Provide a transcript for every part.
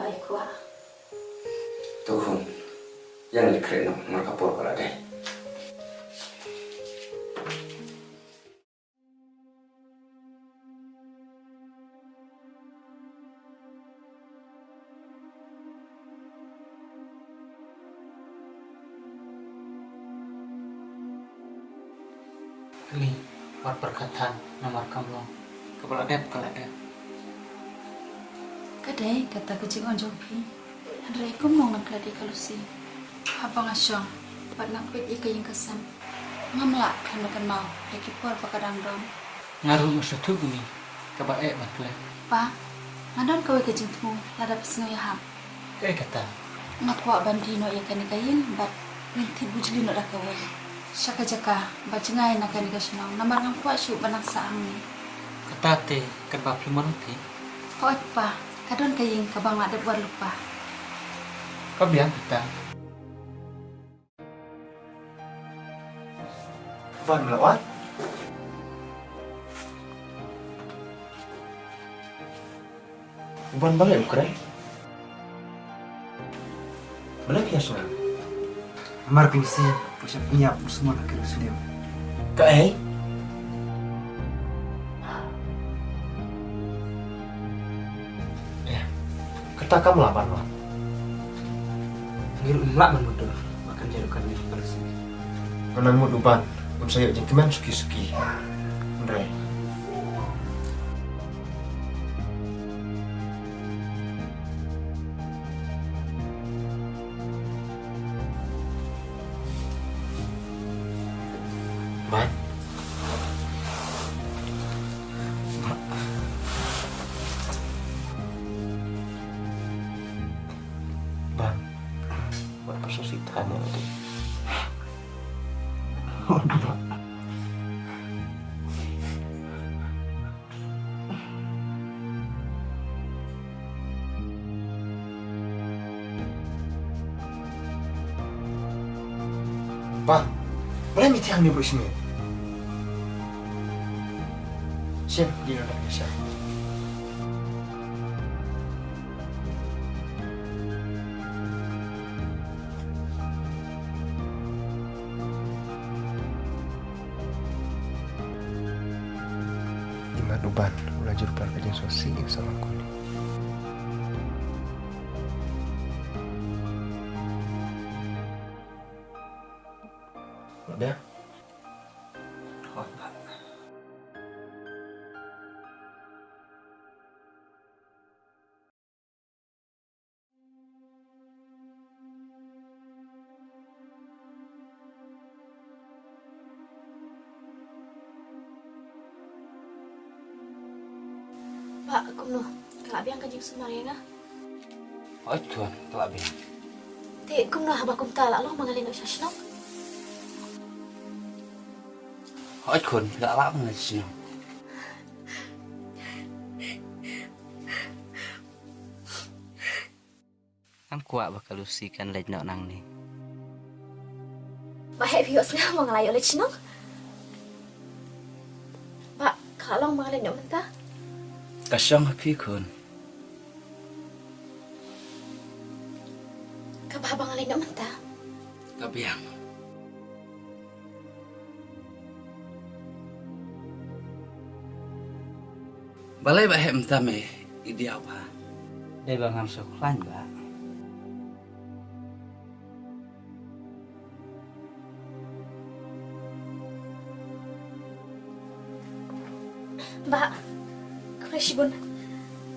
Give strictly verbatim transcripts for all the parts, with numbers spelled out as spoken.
Kwah. To khun, ïa ngi khreh noh, namar ka por ka la dei. Kali, wat pyrkhat than, namar kam long kaba la dep ka la dep. Ka dei kata ka jingong jong phi. Hynrei kumno ngan klet ïa ka Lucy? Haba nga shong bad nga peit ïa ka ïing ka sem, ngam lah khlem da kynmaw ïa ki por ba ka dang don. Nga ruh nga sngewthuh kane kaba eh ban klet. Pa, nga don kawei ka jingthmu lada phi sngew ïahap. Kaei kata? Nga kwah ban die noh ïa kane ka ïing bad ngin thied bujli noh da kawei sha ka jaka ba jngai na kane ka shnong, namar ngam kwah shuh ban nang sah hangne. Kata te katba phi mon phi? Hooid pa, ka don ka ïing kaba nga dep wan lypa. Ka biang kata. Ban, me la wan? Ban, balei me kren? Balei phi ïa sngewsih? Namar ka Lucy, phi shah pynïap u Sumon ha ka Lucy. Kaei? Eh, kata kam lah ban wan. Ngi ruh ngim lah ban mutdur ba kan jia ruh kane ka Lucy. Nga nang mut u Ban un sa ïoh jingkmen suki suki. Hynrei Ban. Ban. Ban, pasal si tanya tadi. Ban, balei me thiah hangne baroh shi miet? Shem, dei noh da ka shem. Imat u Ban u la jur palat ka jingsngewsih ïa u samla kuli. Lah biang? Hooid, Bah. Bah, kumno? Ka la biang ka jingsumar ïa nga? Hooid khun, ka la biang. Te kumno haba kumta, lah long ba nga leit noh sha shnong? Hooid khun, ka lah long ba nga leit sha shnong. Ngam kwah ba ka Lucy kan leit noh nangne. Bah, heh phi ïohsngew ba nga la ïoh leit shnong? Bah, ka lah long ba nga leit noh mynta? Ka shong ha phi khun. Kaba haba nga leit noh mynta? Ka biang. Balei ba heh mynta me i Diaw Bah? Dei ba ngam sngewkhlaiñ Bah. Bah, khublei shibun.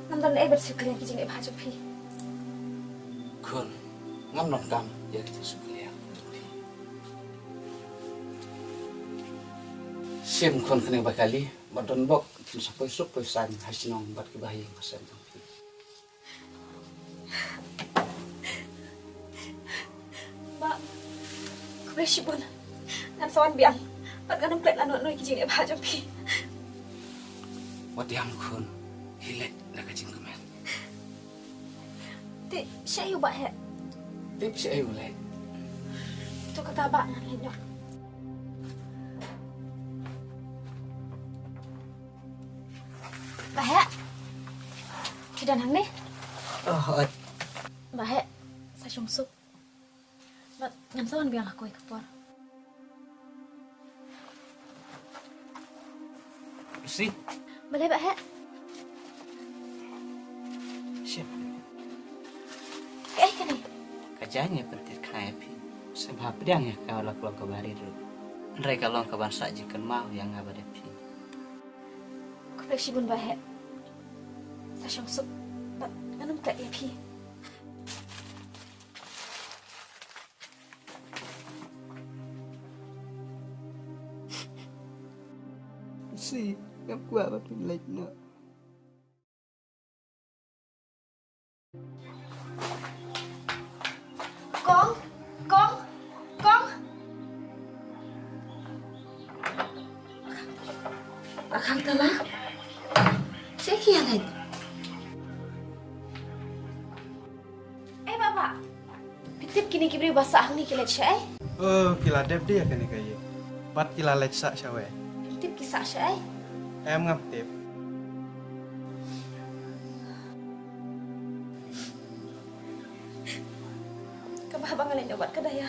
Ngam don ei ban sngewkhlaiñ ki jingeh bha jong phi. Khun, ngam donkam ïa ki jingsngewkhlaiñ jong phi. Shim khun kane ba kali, ba don bok kin sa poi suk poi saiñ ha shnong bad ki bahaïing hasem jong phi. Bah, khublei shibun. Ngan sa wan biang. Bad ngan ym klet lano lano ïa ki jingeh bha jong phi. Wat ïam khun. Hi leit da ka jingkmen. Te shaei u Bah heh? Te shaei u leit? To kata Bah, ngan leit noh. Bah heh. Phi don hangne? Oh, hooid. Bah heh, sa shong suk. Bad ngan sa wan biang ha kawei ka por. Lucy. Balei bah heh? Shit. Kaei kane? Ka jaiñ ïa pyntip khnang ïa phi. Sngewbha pdiang ïa ka, la ka long kaba rit ruh. Hynrei ka long kaban sah jingkynmaw ïa nga bad ïa phi. Khublei shibun bah heh. Sa shong suk. Bad ngan ym klet ïa phi. Lucy, ngam kwah ba phin leit noh. Kong, Kong, Kong. Ba khang tala. Sha ki ïa leit. Eh, bah, bah. Phi tip kine ki briew ba sah hangne ki leit shaei? Oh, ki la dep de ïa kane ka ïing. Bad ki la leit sah shawei? Phi tip ki sah shaei? Em, ngam tip. Kaba haba nga leit noh bad ka Daya.